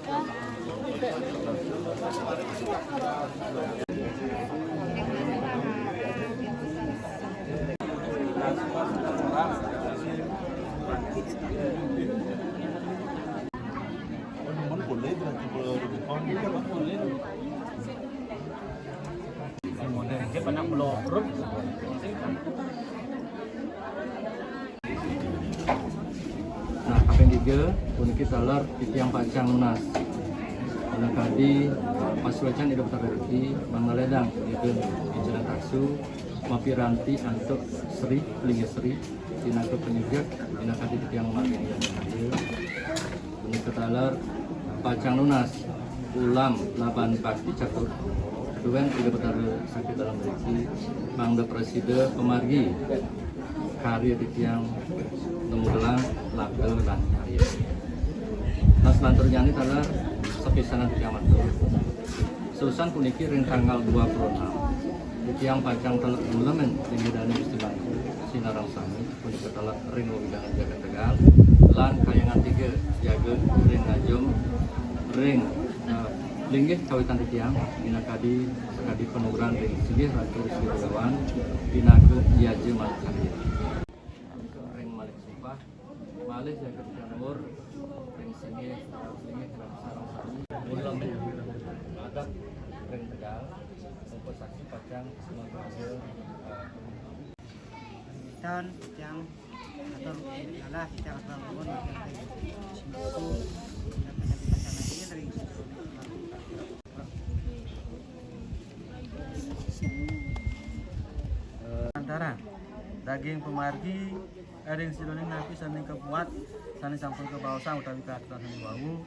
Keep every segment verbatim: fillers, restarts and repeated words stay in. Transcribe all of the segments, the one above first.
Nah, kaping tiga, puniki taler titiang pacang nunas. Minakadi pasuecan Ida Betara Riki, mangda ledang Ida Injeran Taksu, mapiranti antuk Sri, linggih Sri, pinaka panyujek, minakadi titiang mamargi Ida. Punika taler pacang nunas ulam laban bakti catur. Duén Ida Betara saking dalem mriki mangda prasida pamargi karya titiang nemu gelang labda lan karya. Nah, salanturnyané taler sapisanan titiang matur. Seusan puniki ring tanggal dua puluh enam, titiang pacang taler ulemin ring Ida Dané Gusti Bangku, sinareng sami. Punika taler ring wewidangan jagat Tegal, lan kayangan tiga jaga ring ngajum ring, eh, linggih kawitan titiang, minakadi sakadi panugrahan ring singgih Ratu Sri Begawan, pinaka yaja makarya. Ring malih sumpah, malih jaga ring singgih, linggih sareng sami, ulem adat ring Tegal, sampun saksi pacang semanten. Tan, tiang atur kalah, tiang atur nuwun, tiang teh. Semaku, tiang teh, tiang teh, tiang teh, ring Antara daging pamargi, ring sajeroning napi sané kabuat, sané sampun kabaosang utawi kaaturan sané wau,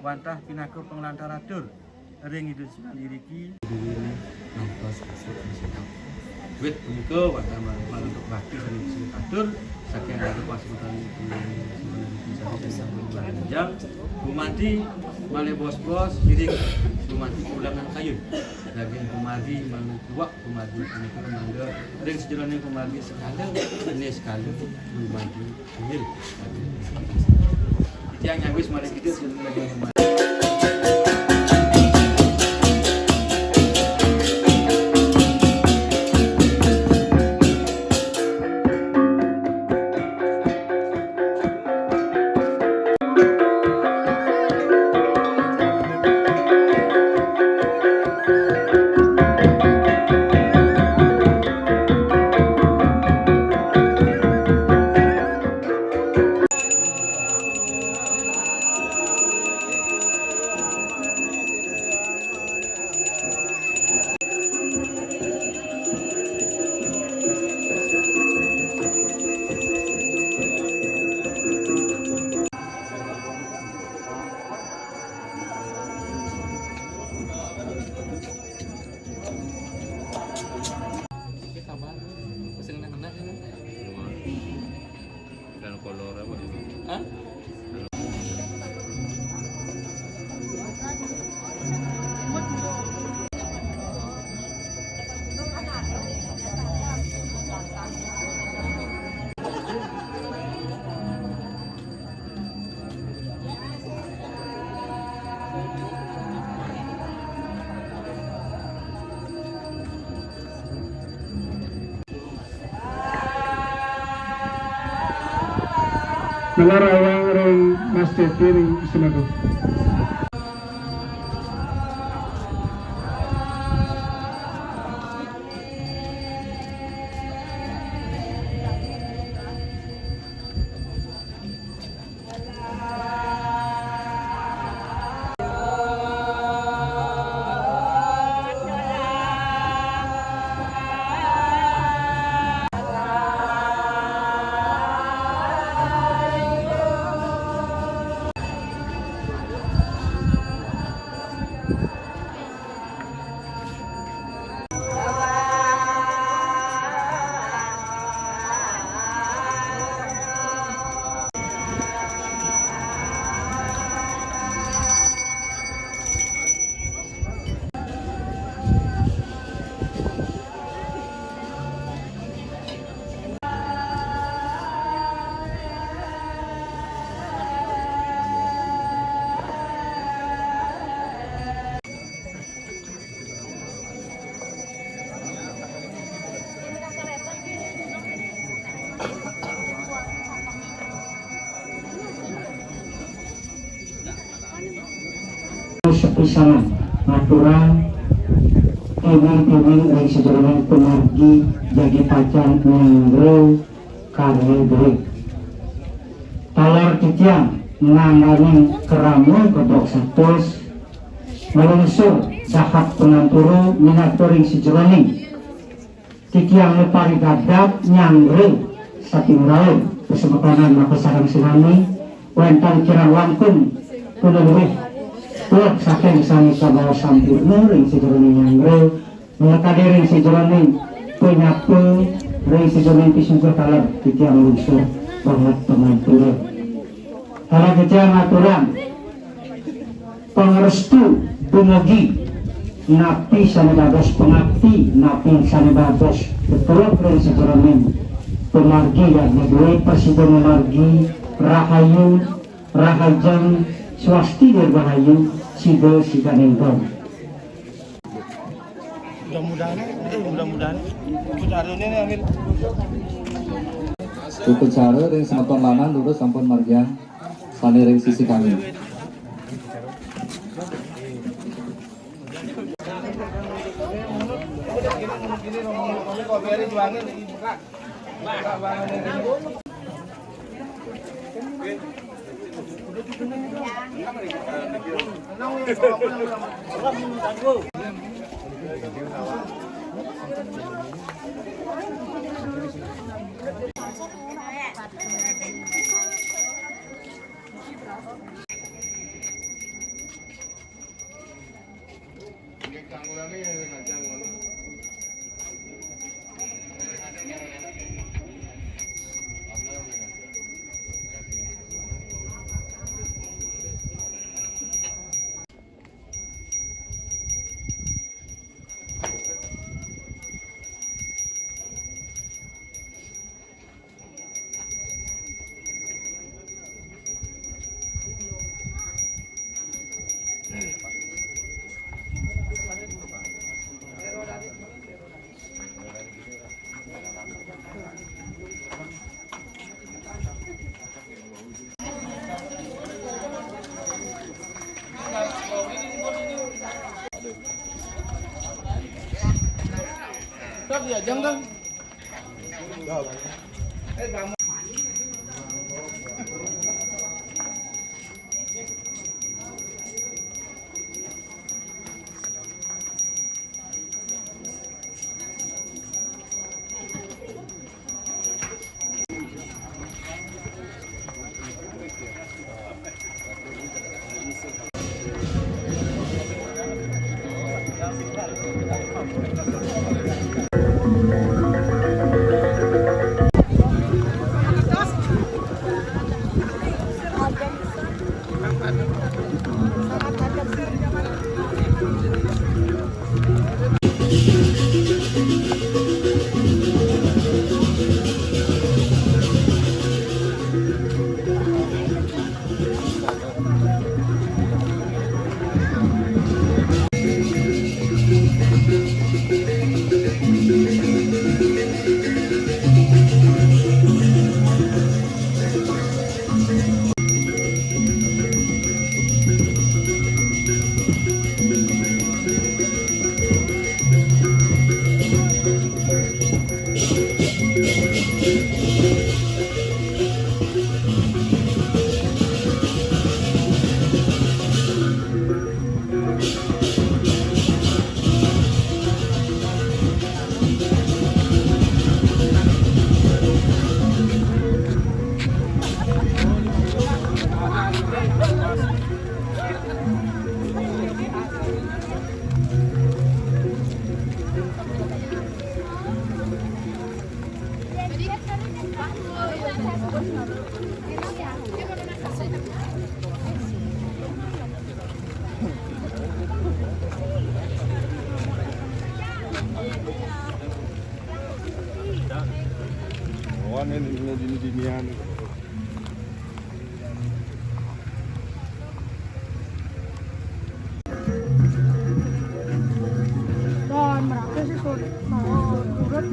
wantah pinaka panglantara tur ring Ida Sri Kandi iriki. Duit punika wantah mantuk bakti sané bisa katur, saking ada pasukan sané sampun panjang, gumanti malih bos-bos, ngiring gumanti pulangan kayun. Daging pamargi malih tuak pamargi punika mangga ring sajeroning pamargi sekala, jenis sekala, gumanti. Titiang nyawis malih kita. Dan kolor apa? Hah? Nalar awang ring Mas Cepi ring Sinaga. Sepisanan ngaturang iming-iming ring sajeroning pamargi jagi pacang nyanggra karya diri. Taler titiang nangganing krama kedok satus, nglungsur dahat pangampura minaka ring sajeroning titiang maparigabdab nyanggra satinggala pasemekanan makasareng sinami, wénten kirang langkung puluh lebih puluh saking sami kabaos sampurna ring sajeroning nyanggra, minakadi ring sajeroning panyapa, ring sajeroning pisugra taler titiang nglungsur dahat pangampura. Taler titiang ngaturang pangrestu dumugi napi sané dados pangabdi, napi sané dados tetuek ring sajeroning pamargi, yadnya duwé prasida mamargi rahayu, rahajeng, swasti, dirgahayu, sida sidaning gong. Mudah-mudahan, eh, mudah-mudahan. Upacara ring semeton lanang durus sampun margiang. Sané ring sisi kami. Wan ini dini-dinian. Don, berapa sih, Sur? Mau urut.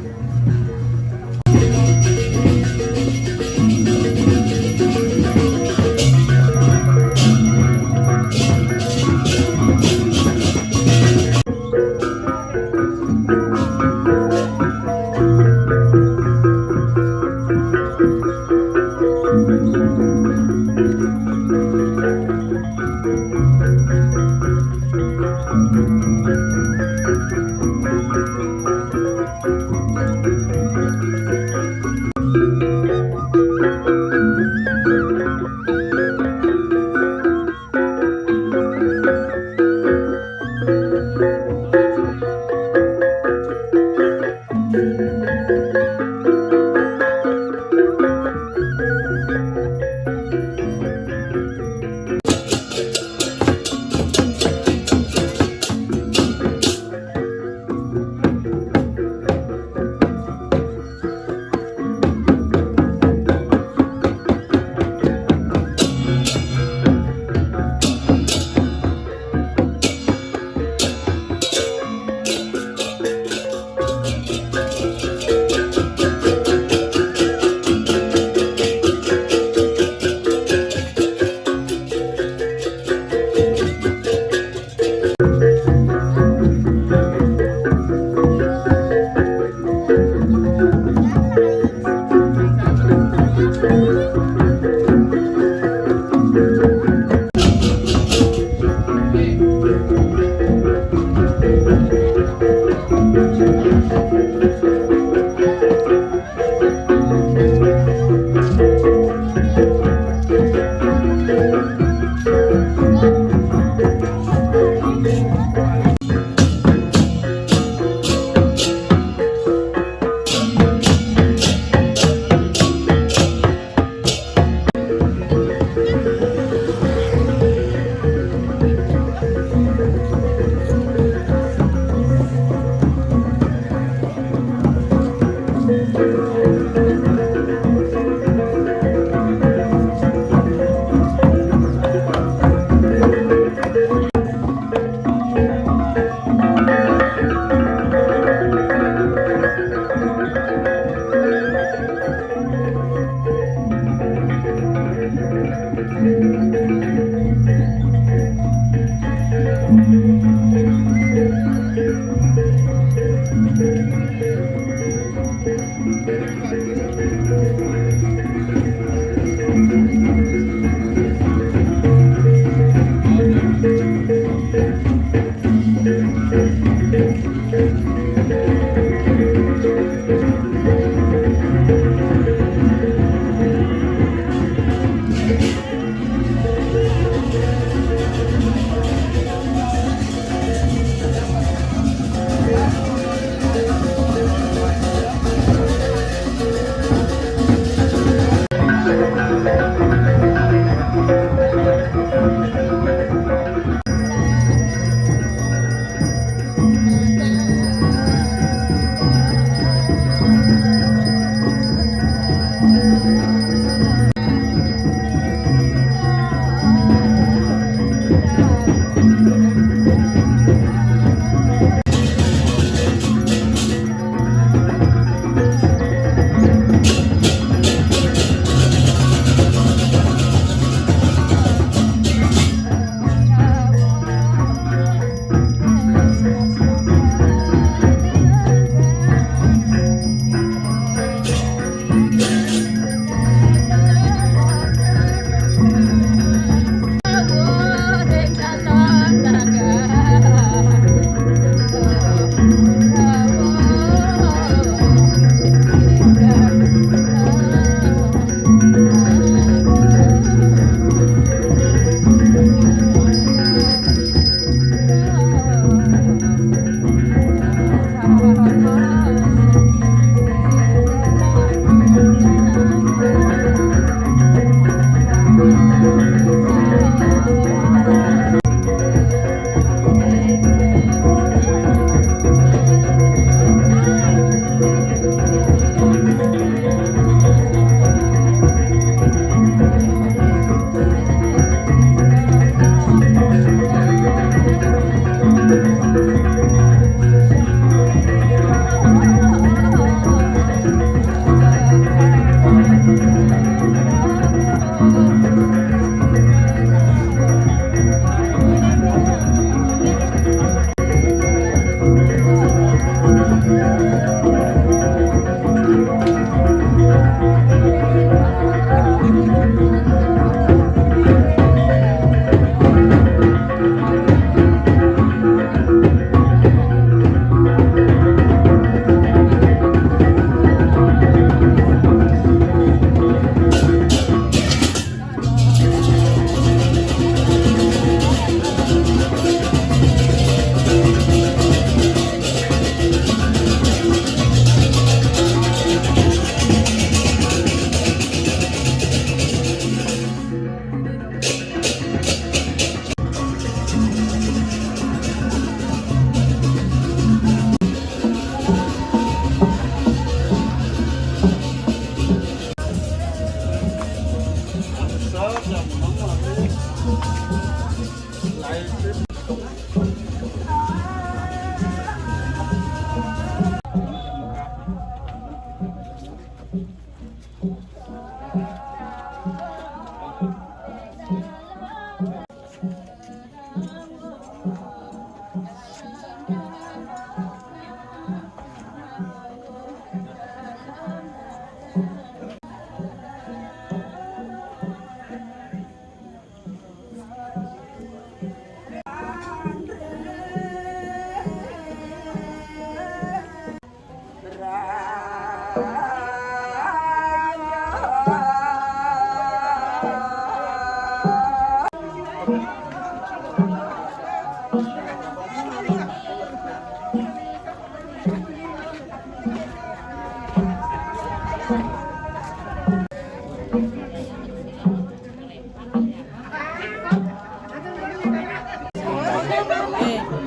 Eh,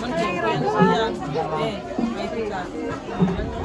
mancing, eh, eh, eh,